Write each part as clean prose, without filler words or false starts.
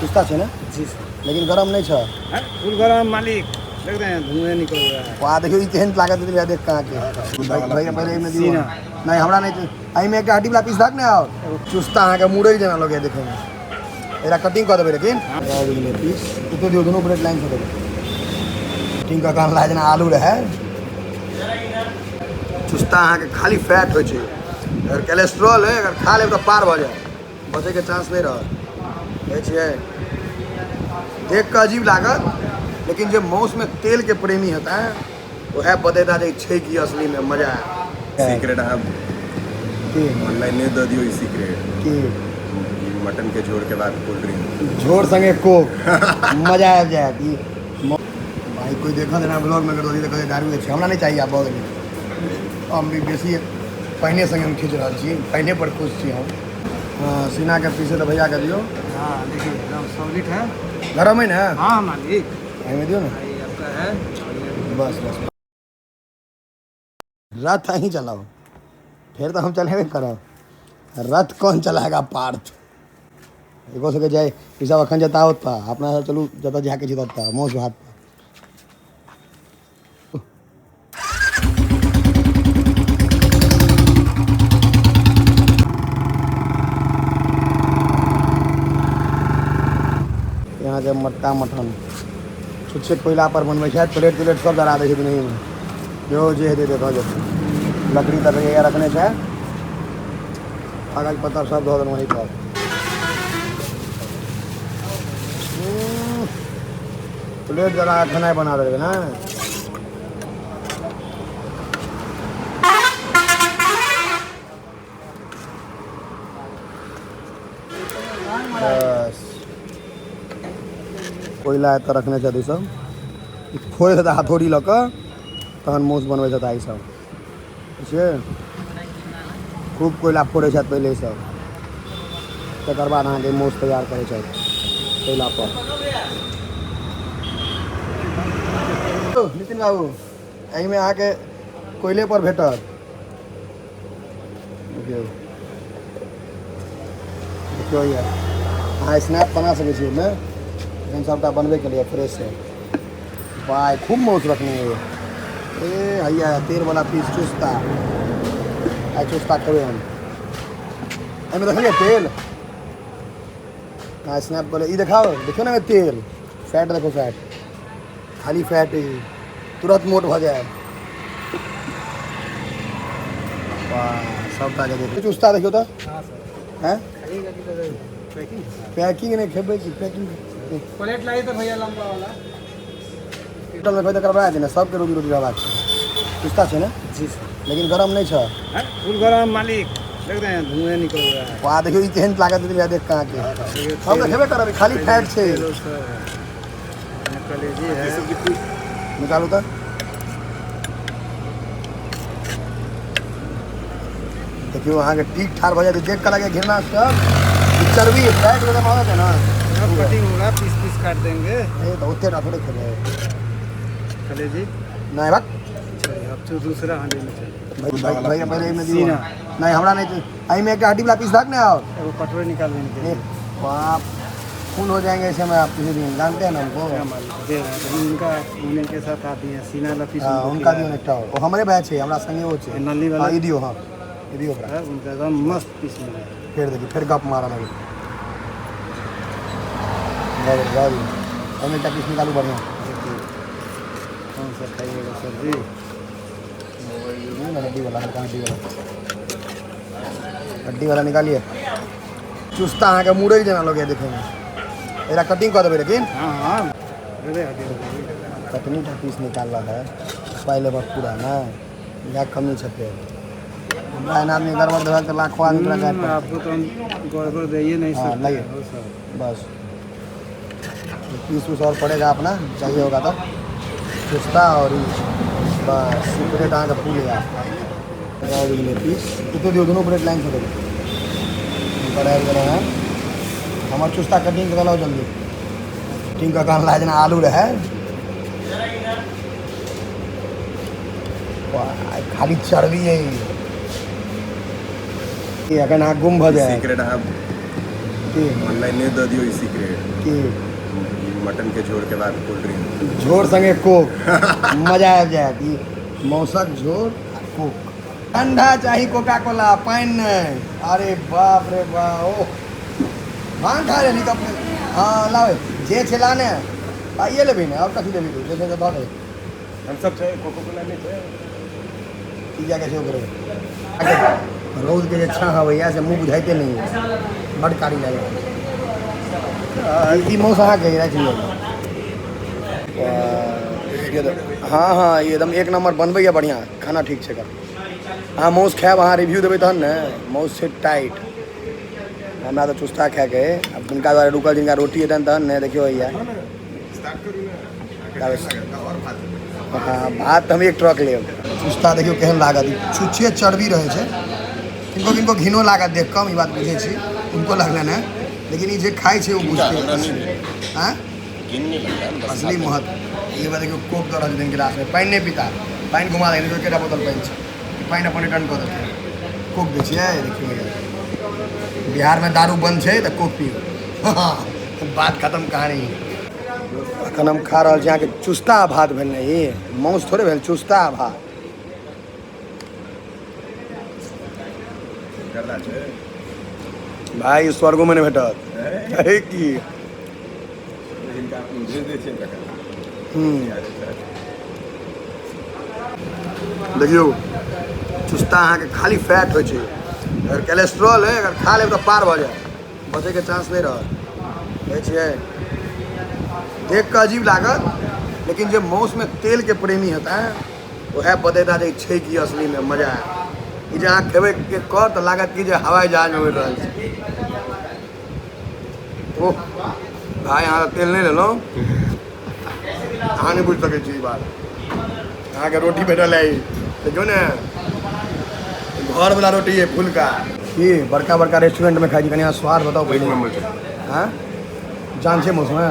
सस्ता छै ने? जी सर। लेकिन गरम नहि छै। है, फुल गरम मालिक, देख रहे हैं धुएं निकल रहा है। वाह, देखियौ ई केहन लागत हेतै देख कऽ अहाँके। भैया पहिले एहिमे दियौ। सीना। नहि, हमरा नहि, एहिमे एकटा हड्डी वाला पीस दहक ने। आओर चुस्ता अहाँके मुरई जेना लगैए देखैमे। एकरा कटिंग कऽ देबै, लेकिन आबि गेलै पीस। एते दियौ, दुनू प्लेट लाइनसँ देबै। कटिंग कऽ कऽ अनला जेना आलू रहै। चुस्ता अहाँके खाली फैट होइ छै। अगर कोलेस्ट्रॉल है, अगर खा लेब तऽ पार भऽ जायत, बचैके चांस नहि रहत। कहै छियै, देख कऽ अजीब लागत, लेकिन जे माउसमे तेलके प्रेमी हेतै उएह बतेता जे छै कि असलीमे मजा है। सीक्रेट अहाँ की? ऑनलाइन नहि दऽ दियौ ई सीक्रेट। की? ई मटन के झोर के बाद कोल्ड ड्रिंक। झोर संगे कोक, मजा आबि जायत। ई भाई कोई देखत ना ब्लॉग में कर देखत दारू छै, हमरा नहि चाहिए, आब भऽ गेलै। हम भी बेसी पहिने संगे हम खींच रहल छी, पहिने पर खुश छी हम। हाँ, सीना के पीछे तऽ भैया के दियौ। हाँ, देखिए एकदम सॉलिड है। गरम है ने? हाँ मालिक। एहिमे दियौ ने। ये आपका है और ये बस बस, रथ अहीं चलाओ, फेर तऽ हम चलेबे करब। रथ कौन चलाएगा? पार्थ एको सबके जाय। ई सब अखन जता ओतऽ, अपना सब चलू जतऽ जाके छै ततऽ मासु भात पर। यहाँ के मटका मटन छुच्छे कोयला पर बनबै छै। प्लेट तिलेट सब जरा दै छथिन एहिमे। जो जे हेतै देखल जेतै। लकड़ी तकड़ी हैया रखने छै, कागज पत्तर सब धऽ देलहुँ वहीं पर। प्लेट जरा कऽ खेनाइ बना देलकै ने। बस कोयला एतऽ रखने छथि ई सब। ई फोड़ै छथि हथौड़ी लऽ कऽ, तहन माउस बनबै छथि ई सब बुझलियै। खूब कोयला फोड़ै छथि पहिले ई सब, तकर बाद अहाँके माउस तैयार करै छथि कोयला पर। नितिन बाबू, एहिमे अहाँके कोयले पर भेटत। देखियौ देखियौ, यऽ अहाँ स्नैप बना सकै छी ओहिमे। एखन सभटा बनबे केलैए फ्रेश है। बाय, खूब माउस रखने है। ए हैया तेल वाला पीस चुस्ता, आइ चुस्ता खेबै हम। एहिमे देखलियै तेल, अहाँ स्नैप कऽ ई देखाओ। देखियौ ने, एहिमे तेल, फैट देखो, फैट, खाली फैट है। तुरंत मोट भऽ जायब। वाह, सबटा के देखियौ, चुस्ता देखियौ तऽ। हाँ सर। हैं? खाइएगा कि तो पैकिंग? पैकिंग नहि खेबै की पैकिंग। प्लेट लाइए तो भैया, लंबा वाला। होटल में तऽ करबा देने सबके रोजी रोटी रहबाक छै। चुस्ता छै ने? जी सर। लेकिन गरम नहि छै। है, फुल गरम मालिक, देख रहे हैं धुएं निकल रहा है। वाह, देखियौ ई केहन लागत हेतै देख कऽ अहाँके। हम तऽ खेबे करब, ई खाली फैट छै। तेल सब है, ये कलेजी है। निकालू तऽ। देखियौ, अहाँके ठीक ठार भऽ जायत। देख कऽ लगे घृणा सब। ई चर्बी फैट गरम भऽ जेतै ने। अब कटिंग होगा, पीस पीस काट देंगे। ए तऽ ओते टा थोड़े खेबै। कलेजी। नहि, बक। चलिए, अब तो दूसरा हांडी में चलिए। भैया पहिले एहिमे दियौ। सीना। नहि, हमरा नहि, एहिमे एकटा हड्डी वाला पीस दहक ने। आओर एगो कटोरी निकाल देंगे। ए, बाप, खून हो जाएंगे ऐसे में आप किसी दिन, जानते हैं ना हमको। क्या मालिक, दे रहे हैं तो उनका, उन्हीं के साथ आती है सीना वाला पीस। हाँ, उनको हुनका खिलाया। दियौ ने एकटा आओर। ओ हमरे भाय छै, हमरा संगे ओ छै। ये नली वाला? हाँ, ई दियौ। हाँ, ई दियौ ओकरा। है, उनका एकदम मस्त पीस मिला है। फेर देखियौ, फेर गप मारऽ लगै। दऽ दियौ, दऽ दियौ। एहिमे एकटा पीस निकालू बढ़िआँ। देखिए, कौन सा खाइएगा सर जी? नहीं ना, हड्डी वाला, हल्का हड्डी वाला, हड्डी वाला निकालिए। चुस्ता अहाँके मुरई जेना लगैए देखैमे। एकरा कटिंग कऽ देबै लेकिन। हाँ हाँ, अरे हड्डी वाला। कतनी टा पीस निकाल है, पाइ लेबक पूरा ने, इएह कमी छै। फेर हमरा एना आदमी गड़बड़ देलक तऽ लाखो आदमी तोरा काटि पड़तै। आपको तो हम गड़बड़ दे ही नहीं हाँ, सकते। लाइए। हो सर। बस पीस उस और पड़ेगा, अपना चाहिए होगा तो चुस्ता और ई बस प्लेट अहाँके फूल आबि गेलै पीस। कतेक दियौ, दुनू प्लेट लाइनसँ देबै। हुनकर आबि गेलै हँ। हमर चुस्ता कटिंग कऽ लाउ जल्दी। कटिंग कऽ कऽ अनला जेना आलू रहै। वाह, खाली चर्बी है ई। एखन अहाँ गुम भऽ जायत। सीक्रेट अहाँ की? ऑनलाइन नहि दऽ दियौ ई सीक्रेट। की? ई मटन के झोर के बाद कोल्ड ड्रिंक। झोर संगे कोक, मजा आबि जायत। ई मौसक झोर आ कोक, ठंडा चाही, कोका कोला, पानि नहि। अरे बाप रे बाप, ओ भांग खा लेली कप। हँ, लाबै जे छै ला ने, पाइए लेबही ने, आओर कथी लेबही तू? जे छै से धऽ दे। हम सब छै, कोको कोला नहि छै। पिज्जा कैसे ओकरे रौद के जे छाँह अबैया से मुँह बुझाइते नहि है, बड कारी लागै। ई मौस अहाँके राखि लिअ। हँ हँ, ई एकदम एक नम्बर बनबैया, बढ़िआँ खाना, ठीक छै एकर। अहाँ मौस खायब, अहाँ रिव्यू देबै तहन ने। मौस छै टाइट। हमरा तऽ चुस्ता खायके अइ। आब जिनका द्वारे रुकल, जिनका रोटी हेतनि तहन ने। देखियौ हैया। स्टार्ट करू ने, अहाँके टाइम लागत आओर भात। हँ, भात तऽ हम एक ट्रक लेब। चुस्ता देखियौ केहन लागत। ई छुच्छे चर्बी रहै छै। किनको किनको घिनो लागत देख कऽ, हम ई बात बुझै छी, हुनको लगलनि हेँ, लेकिन ई जे खाइ छै ओ बुझतै। आँय, असली महत्व ई बात। देखियौ, कोक दऽ रहल छथिन गिलासमे, पानि नहि पीता, पानि घुमा देलखिन। एकेटा बोतल पानि छै, पानि अपन रिटर्न कऽ देलखिन, कोक दै छियै। देखियौ भैया, बिहारमे दारू बंद छै तऽ कोक पियू, बात खतम कहानी। अखन हम खा रहल छी अहाँके चुस्ता भात भेल ने, ई माउस थोड़े भेल, चुस्ता भात। गर्दा छै। भाई, स्वर्गोमे नहि भेटत। हे की। हिनका भेज दै छियनि तखन। देखियौ, चुस्ता अहाँके खाली फैट होइ छै। अगर कोलेस्ट्रॉल है, अगर खा लेब तऽ पार भऽ जायत, बचैके चांस नहि रहत। कहै छियै, देख कऽ अजीब लागत, लेकिन जे माउसमे तेलके प्रेमी हेतै उएह बतेता जे छै कि असलीमे मजा आयत। ई जे अहाँ खेबै एक कर तऽ लागत कि जे हवाई जहाजमे उड़ि रहल छी। ओह भाय, अहाँ तऽ तेल नहि लेलहुँ, अहाँ नहि बुझि सकै छी ई बात। अहाँके रोटी भेटल है, देखियौ ने, घरवला रोटी है फुलका। की बड़का बड़का रेस्टोरेंटमे खाइ छी? कनि अहाँ स्वाद बताउ एक पहिले। नंबर छै। हँ, जान छै मौसमे।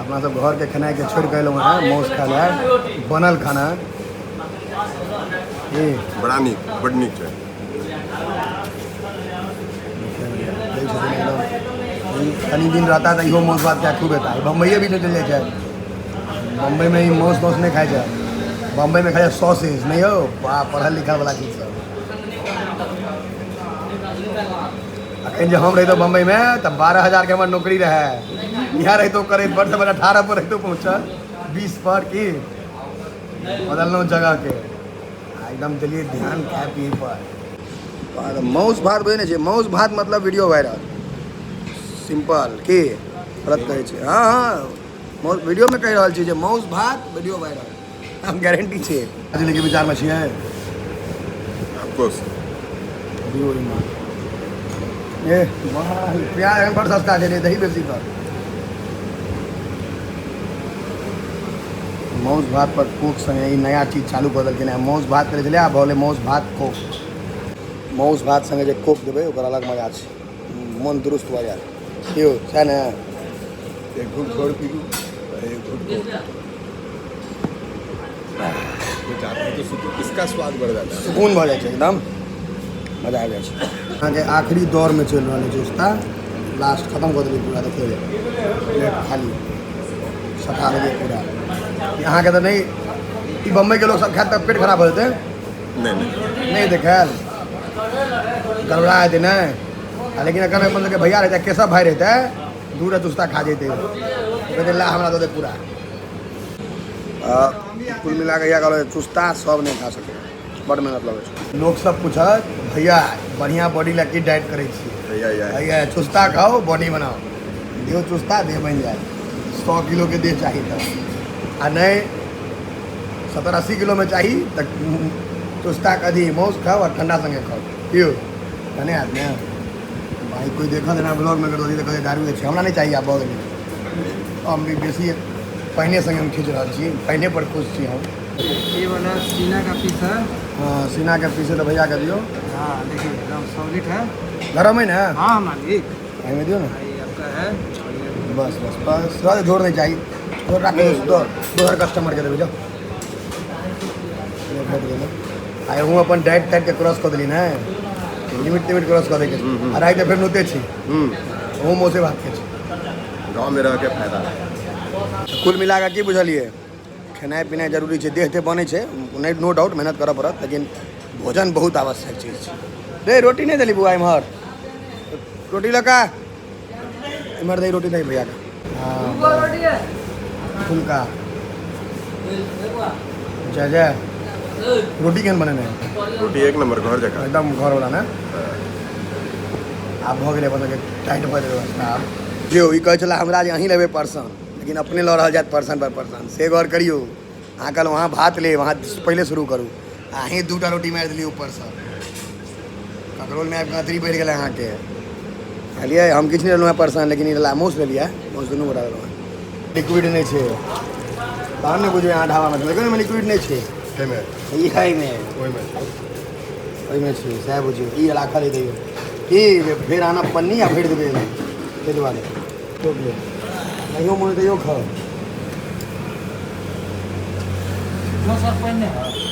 अपना सब घरके खेनाइके छोड़ि कऽ एलहुँ हेँ मौस खाय लए, बनल खाना की। बड़ा नीक, बड नीक छै। दै छथिन एकदम। कनि दिन रहता तऽ इहो मौस भात खाय खूब हेता। बम्बइए भी चलि जाइ छै, बम्बइमे ई मौस तौस नहि खाइ छै, बम्बइमे खाइ छै सॉसेज। नहि यौ, बा पढ़ल लिखल वाला चीज सब। अखन जे हम रहितहुँ बम्बइमे तऽ 12,000के हमर नौकरी रहै। इएह रहितहुँ करैत बड़ से बड़ 18 पर रहितहुँ पहुँचल, 20 पर। की बदललहुँ जगहके आ एकदम देलियै ध्यान खाय पियै पर। मौस भात बुझै नहि छै? मौस भात मतलब वीडियो वायरल, सिंपल। की गलत कहै छै? हँ हँ, मौस वीडियोमे कहि रहल छी जे मौस भात वीडियो वायरल, हम गारंटी छै। के विचारमे छियै? ऑफकोर्स। दियौ ओहिमे। ए वाह, प्याज एखन बड़ सस्ता छै रे, दही बेसी कर। मौस भात पर कोक संगे ई नया चीज चालू कऽ देलखिन हेँ। मौस भात करै छलै, आब भऽ गेलै मौस भात कोक। मौस भात संगे जे कोक देबै ओकर अलग मजा छै, मन दुरुस्त भऽ जायत यौ, सएह ने? एक घूंट झोर पीलू और एक घूंट कोक तो जाते हैं तो सुकून, इसका स्वाद बढ़ जाता है। सुकून भऽ जाइ छै, एकदम मजा आबि जाइ छै। अहाँके आखिरी दौरमे चलि रहल अछि चुस्ता, लास्ट खतम कऽ देलियै पूरा। देखियौ, प्लेट खाली, सटा देलियै पूरा। ई अहाँके तऽ नहि, ई बम्बईके लोक सब खायत तऽ पेट खराब भऽ जेतै। नहीं नहीं। नहि देखायल, गड़बड़ा हेतै नहि। आ लेकिन एखन अपन सबके भैया रहितै, केशव भाई रहितै, दूटा चुस्ता खा जैतै। कहतै, ला हमरा दऽ दे पूरा। कुल मिला कऽ इएह कहलहुँ, चुस्ता सब नहि खा सकै, बड मेहनत लगै छै। लोक सब पूछत, भैया, बढ़िआँ बॉडी लए की डाइट करै छियै? भैया यार। भैया, चुस्ता खाओ, बॉडी बनाओ। दियौ चुस्ता, देह बनि जायत। 100 किलोके देह चाही तऽ, आ नहि 70-80 किलोमे चाही तऽ चुस्ता कथी, माउस खाओ आ ठंडा संगे खाओ। यौ भने आदमी ने भाई, कोइ देखत एना ब्लॉगमे कर तऽ कहै दारू छै। हमरा नहि चाही, आब भऽ गेलै। हम भी बेसी पानिए संगे हम खींच रहल छी, पानिए पर खुश छी हम। ये वाला सीना का पीस है। हँ, सीनाके पीस तऽ भैयाके दियौ। हाँ, देखिए, एकदम सॉलिड है। गरम है ने? हाँ मालिक। एहिमे दियौ ने। ये आपका है और ये बस बस बस, रह दे, झोर नहि चाही, झोर राखू, दोसर कस्टमरके देबै। जाउ, भेट गेलै। आइ हमहूँ अपन डाइट ताइटके क्रॉस कऽ देली ने। लिमिट तिमिट क्रॉस कऽ दैके छै। आ राति फेर नोते छी। ओहो मौसे भात के छै। गाँवमे रहके फायदा। कुल मिला कऽ की बुझलियै, खेनाइ पिनाइ जरूरी छै, देह तेह बनै छै नहि, नो डाउट मेहनत करऽ पड़त, लेकिन भोजन बहुत आवश्यक चीज छै। रे रोटी नहि देली बौआ, एम्हर रोटी लऽ कऽ एम्हर दही रोटी दही भैयाके। हँ, फुलका जय जय। रोटी केहन बनेने है? रोटी एक नंबर, घर जकाँ। एकदम घरवला ने। आब भऽ गेलै अपन सबके टाइट भऽ जेतै व्यवस्था। आब यौ ई कहै छलै हमरा जे अहीं लेबै पर्सन, लेकिन अपने लऽ रहल जायत पर्सन पर पर्सन। से गौर करियौ, अहाँ कहलहुँ अहाँ भात लेब, अहाँ पहिले शुरू करू, आ अहीं दूटा रोटी मारि देलियै ऊपरसँ। ककरोलमे आबि कऽ अतरी बढ़ि गेलै अहाँके। कहलियै हम किछु नहि लेलहुँ हेँ पर्सन, लेकिन ई लेला मौस लेलियै, मौस दुनू गोटा लेलहुँ हेँ। लिक्विड नहि छै तहन ने बुझबै अहाँ ढाबामे, लेकिन ओहिमे लिक्विड नहि छै। एहिमे ई एहिमे ओहिमे ओहिमे छै, सएह बुझियौ। ई राखल है तैयो की जे फेर आनब पन्नी आ भरि देबै एहिमे, ताहि दुआरे टोक ले नहियो मोन तैयो खाउ। दोसर पानि नहि है।